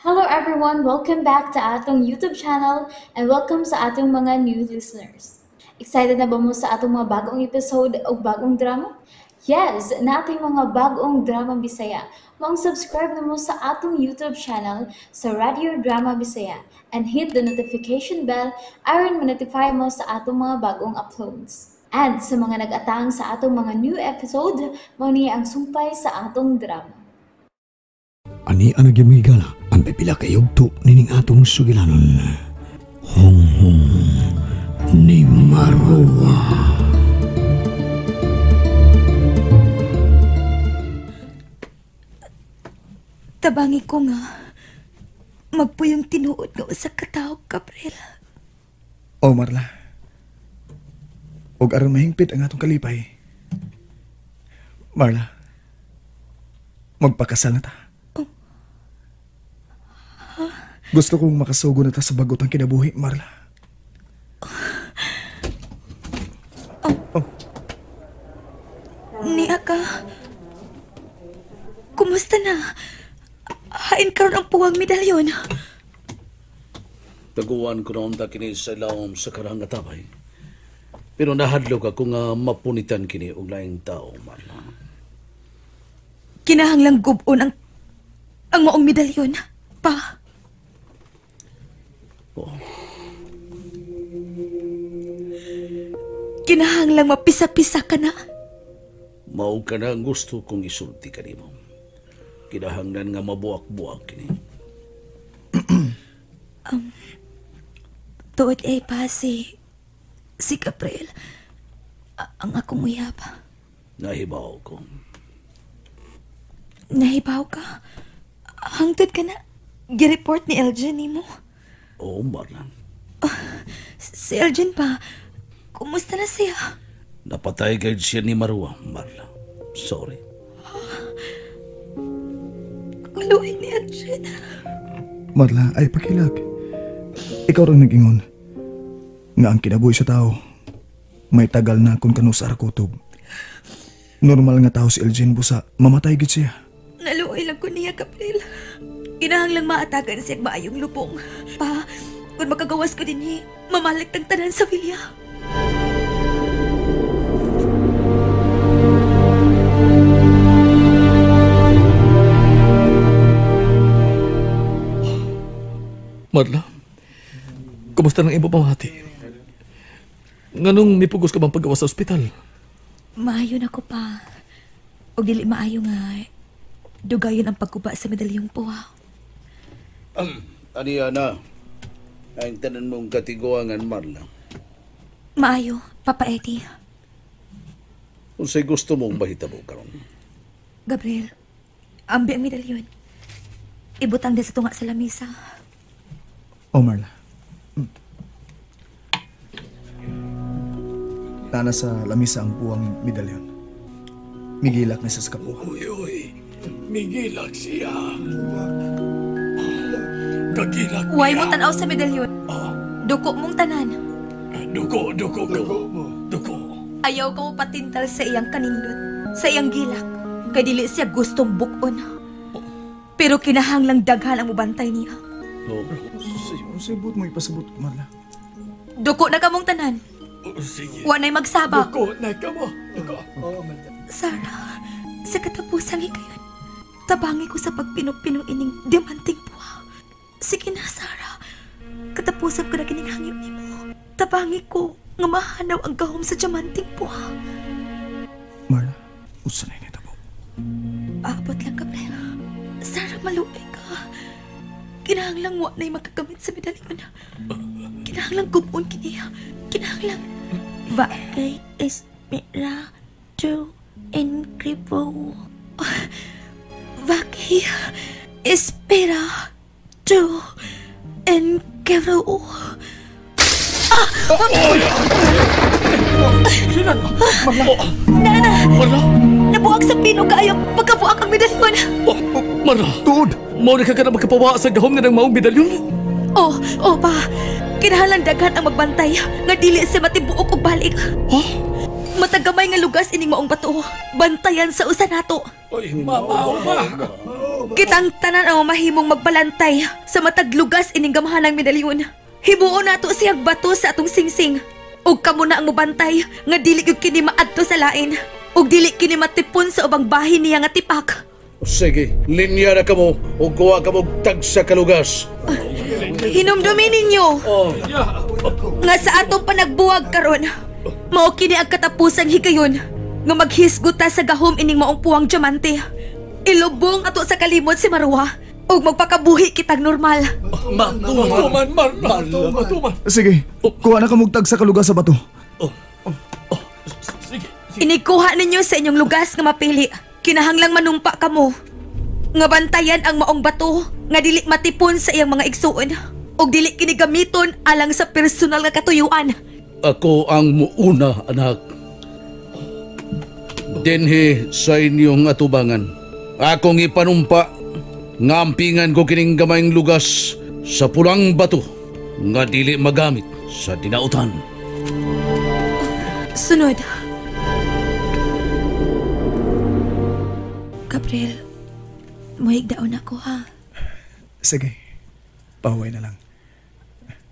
Hello everyone! Welcome back to atong YouTube channel and welcome sa atong mga new listeners. Excited na ba mo sa atong mga bagong episode o bagong drama? Yes! Nating mga bagong drama Bisaya. Maong subscribe na mo sa atong YouTube channel sa Radio Drama Bisaya and hit the notification bell aron ma-notify mo sa atong mga bagong uploads. And sa mga nag-atang sa atong mga new episode, mao ni ang sumpay sa atong drama. Ani ang nagyamigala ang pipila kay yugto nining atong sugilanon. Honghong ni Marwa. Tabangi ko nga magpuyong tinuod nga usa ka tawo, Gabriel. Oh, Marla. Og aron mahingpit ang atong kalipay. Marla, magpakasal na ta. Oh. Huh? Gusto kong makasugo na ta sa bagotang kinabuhi, Marla. Oh. Oh. Niya ka. Kumusta na? Hain karon ang puwang medalyon. Taguan ko noon ta kini sa ilawom sa karang atabay. Pero nahadlok ako nga mapunitan kini og laing tao, Marla. Kinahanglang gubon ang maong medalyon, pa. Oh. Kinahanglang mapisa-pisa ka na. Mao ka na ang gusto kong isulti kanimo. Kinahanglan nga mabuak-buak kini. Tuod ay pa si Gabriel. Ang akong uyab. Nahibaw ko. Nahibaw ka? Hangtod ka na. Gireport ni Elgin nimo. Oo, Marla. Si Elgin pa, kumusta na siya? Napatay gayud siya ni Marwa, Marla. Sorry. Kaluoy ni Elgin. Marla, ay pakilag. Ikaw rin nag-ingon nga ang kinabuhi sa tao may tagal na kung kanus kutob. Normal nga tao si Elgin busa, mamatay gid siya. Naluoy lang ko niya, Gabriel. Kinahanglang maatagan siya maayong lubong. Pa, kung makagawas ko din mamalag tang tanan sa vilya. Marla, kumusta nang imo pamati? Nganong mipugos ka bang paggawas sa ospital? Maayo na ko pa. O dili maayo nga dugayon ang pagkuba sa medalyong puwa. Aniya na. Ang tanan mong katiguangan, Marla. Maayo, Papa Eddie. Unsay gusto mong mahitabo karon? Gabriel, ambi ang medalyon. Ibutang din sa tunga sa lamisa. Oh, Marla. Tana sa lamisa ang puwang medalyon. Migilak na siya sa kapuha. Uy, uy. Migilak siya. Kagilak niya. Huwag mo tanaw sa medalyon. Oh. Duko mong tanan. Duko, duko, duko. Duko. Ayaw ka mo patintal sa iyang kanindot, sa iyang gilak. Kay dili siya gustong bukon. Pero kinahanglang daghan ang mubantay niya. Oh. Unsay buot mo ipasabot, Marla? Duko na kamong tanan. Oh, sige. Wa na'y magsaba. Duko na kamo. Duko. Sarah, sa katapusang hikayon, tabangi ko sa pagpinok-pino ining diamanting puwa. Sige na, Sarah. Katapusan ko na kining hangyo nimo. Tabangi ko nga mahanaw ang gahom sa diamanting puwa. Marla, usa na initabo. Aabot lang, Gabriel. Sarah, maluoy ka. Kinahanglang wa na'y makagamit sa medalyon. Kinahanglang gubon kini. Kinahanglang Bakay espera to incredible. Bakay espera to incredible. Ah! Nana! Marla! Nabuak sa pino kaayo pagkabuak ang medalyon. Marla! Tuod! Mao na ka na makapawa sa gahom nga ng maong medalyon? Oh, oh pa. Kinahanglan daghan ang magbantay nga dili siya matibuok og balik. Huh? Matagamay nga lugas ining maong bato. Bantayan sa usa nato. Oy, mama, ma. Kitang tanan ang mahimong magbalantay sa matag lugas ining gamhanang medalyon. Himuon nato siyang bato sa atong singsing. Ug kamo na ang mobantay nga dili gyud kini maadto sa lain. Ug dili kini matipon sa ubang bahin niya nga tipak. Sige, linya na kamo ug kuha kamo tagsa ka lugas. Hinumdumi ninyo nga sa atong panagbuwag karon, mao kini ang katapusang higayon nga maghisgot ta sa gahom ining maong puwang diamante. Ilubong ato sa kalimot si Marwa ug magpakabuhi kitag normal. Matuman, Marla. Matuman. Sige, kuha na kamugtag sa kalugas sa bato. Sige. Inikuha ninyo sa inyong lugas nga mapili. Kinahanglang manumpa kamo nga bantayan ang maong bato nga dili matipon sa iyang mga igsuon ug dili kini gamiton alang sa personal nga katuyuan. Ako ang muuna, anak. Dinhi sa inyong atubangan. Akong ipanumpa nga ampingan ko kining gamayng lugas sa pulang bato nga dili magamit sa dinautan. Sunod. Gabriel, muhigdaon ako ha. Sige, pahuway na lang.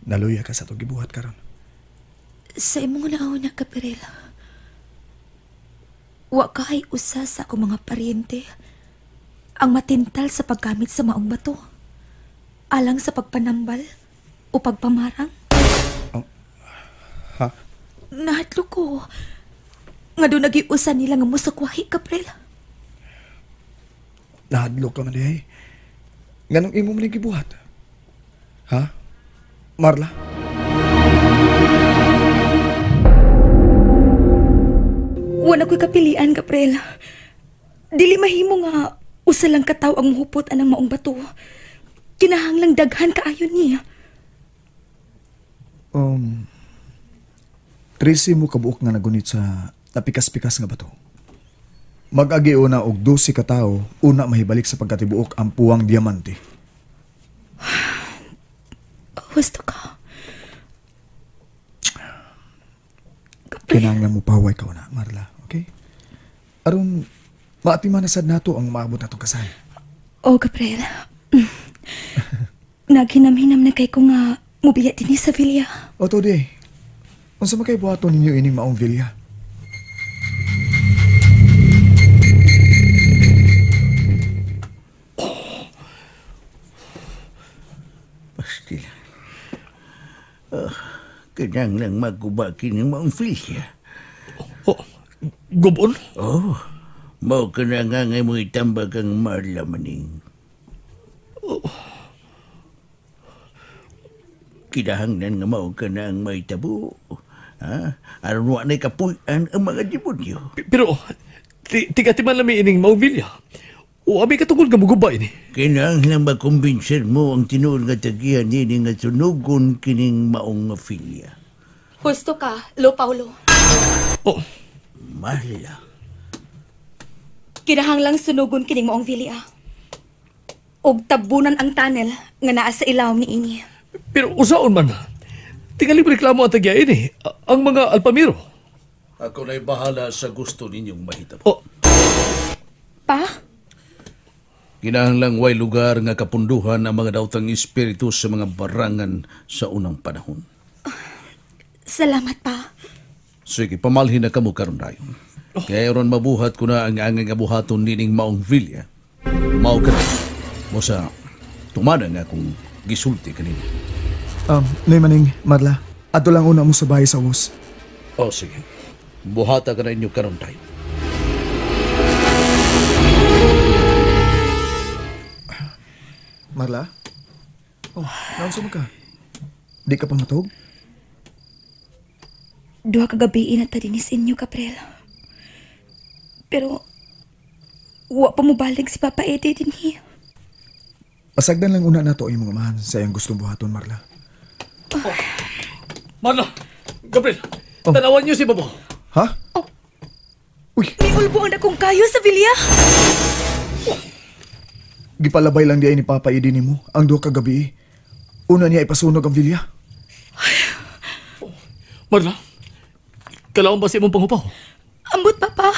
Naluya ka sa itong gibuhat karon. Sa imong nauna, Gabriel, wa kay usa sa akong mga paryente ang matintal sa paggamit sa maong bato alang sa pagpanambal o pagpamarang. Oh, ha? Nahadlok ko nga doon nagiusa nila nga musakwahi, Gabriel. Nahadlok ka man dihay. Nganong imo man gibuhat? Ha? Marla? Wala ko'y kapilian, Gabriel. Dili mahimo nga usa lang kataw ang muhupot anang maong bato. Kinahanglang daghan kaayo niya. 13 mo kabuok nga nagunit sa napikas-pikas nga bato. Mag-agi una og 12 ka tawo, una mahibalik sa pagkatibuok ang puwang diamante. Husto ka. Gabriel. Kinahanglan mo paway ka una, Marla, okay? Aron maatiman na sad nato ang maabot natong kasal. Oh, Gabriel. Naghinam-hinam na kay ko nga mubiya dinhi sa villa. O to di. Unsa man kay buhaton ninyo ining maong villa? Pastila. Kinahanglang maguba kining maong villa. Oh, gubon? Oh, mao ka na nga ngay mo itambag ang Marla maning. Oh. Kinahanglan nga mao ka na ang may tabo. Ha? Aron wa na'y kapuy-an ang mga demonyo. Pero, tigatiman lami ining maong villa. O abi katungod nga muguba ini. Kinahanglan makumbinser mo ang tinuod nga tagihan nini nga sunugon kining maong nga villa. Husto ka, Lo Paulo. Oh. Marla. Kinahanglang sunugon kining maong villa. Og tabunan ang tunnel nga naa sa ilawom niini. Pero usaon man, tingali reklamo ang tagya ini, ang mga alpamiro. Ako na'y bahala sa gusto ninyong mahitabo. Oh. Pa? Kinahanglang way lugar nga kapunduhan ang mga daotang espiritu sa mga barangan sa unang panahon. Salamat pa. Sige, pamalhin na kamo karon dayon. Oh. Kaya ron mabuhat ko na ang angay nga buhaton nining maong villa. Mao ka na. Mo sa tumana nga kung gisulti kanina. Noy maning, Marla, adto lang una mo sa bahay sa ubos. Oh, sige. Buhata ka na inyo karon tayo. Marla? Oh, naunsa man ka? Di ka pa matug? Duha ka gabi na ta dinis inyo, Gabriel. Pero, wa pa mobalik si Papa Eddie dinhi. Pasagdan lang una nato ang imong amahan sa iyang gustong buhaton, Marla. Oh. Marla, Gabriel, Oh. Tanawan niyo si Babo. Ha? Oh. Uy. May ulbo ang akong kayo sa vilya. Oh. Gipalabay lang di ay ni Papa Eddie nimo ang duha ka gabi. Una niya ipasunog ang vilya. Oh. Marla, kalaon ba sa imong panghupaw? Ambot, Papa.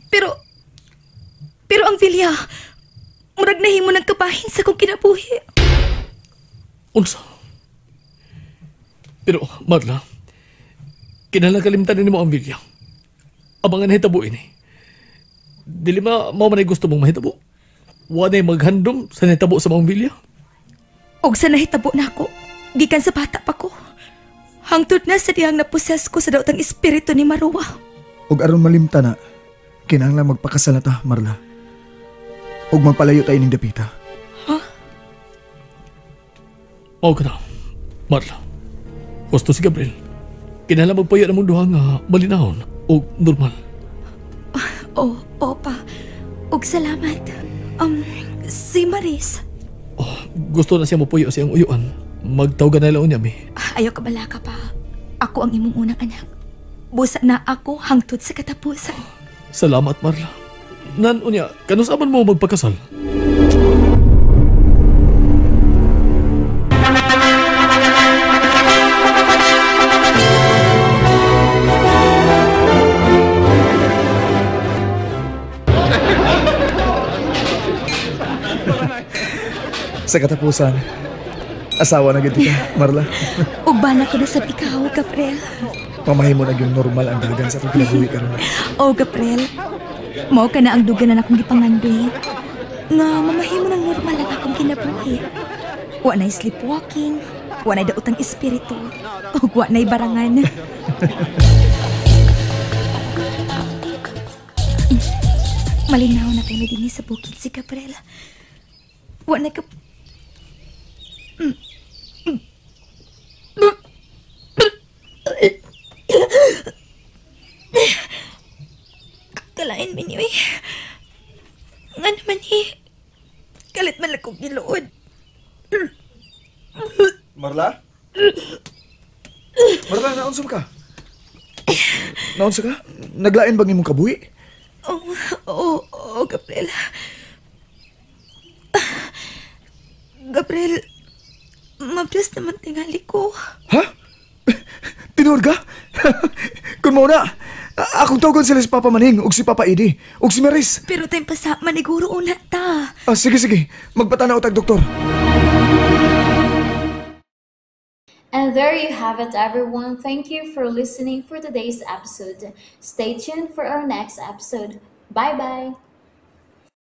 Pero ang vilya, Murag nahimo ng kabahin sa kong kinabuhi. Unsa? Pero, Marla, kinahanglan kalimtan nimo ang Villa. Abangan nahitabo ini. Dili ma mao man ay gusto mong mahitabo. Wa na'y maghandom sa nahitabo sa maong Villa. Og sa nahitabo nako, gikan sa bata pa ko. Hangtod na sa dihang naposes ko sa daotang espiritu ni Marua. Og aron malimta na, kinahanglan magpakasal na ta, Marla. Og magpalayo tayo ning dapita. Ha? Mao ka na, Marla. Gusto si Gabriel. Kinahanglan magpayo na mong duha nga malinahon og normal. Oh, opa. Og salamat. Si Maris. Oh, gusto na siya mopuyo sa iyang uyuan. Magtawgan na lang niya, mi. Ayaw ka balaka pa. Ako ang imong unang anak. Busa na ako hangtod sa katapusan. Salamat, Marla. Nan, unya, kanusaman mo magpakasal? Sa katapusan, asawa na gid ka, Marla. Ug bana ko na sab ikaw, Gabriel. Mamahimo na gyud normal ang dagan sa atong kinabuhi karon. Oh, Gabriel. Mao ka na ang dugan na akong gipangandoy. Nga mamahimo ng normal ang akong kinabuhi. Wa na'y sleepwalking, wa na'y daotang espiritu, ug wa na'y barangan. Malinaw na kayo dinhi sa bukid si Gabriel. Wa na ka... Kalain mi niyo eh. Nga naman eh. Kalit man lang kong giluod. Marla? Marla, naunsa ka? Naunsa ka? Naglain bang imong kabuhi? Oh, oh, oh, Gabriel. Gabriel, mabdas naman tingali ko. Ha? Tinuod ka? Kung mao na, akong tawagon sila si Papa Maning ug si Papa Eddie ug si Maris. Pero time pa sa maniguro una ta. Ah, sige, sige. Magpatanaw tag doktor. And there you have it, everyone. Thank you for listening for today's episode. Stay tuned for our next episode. Bye-bye.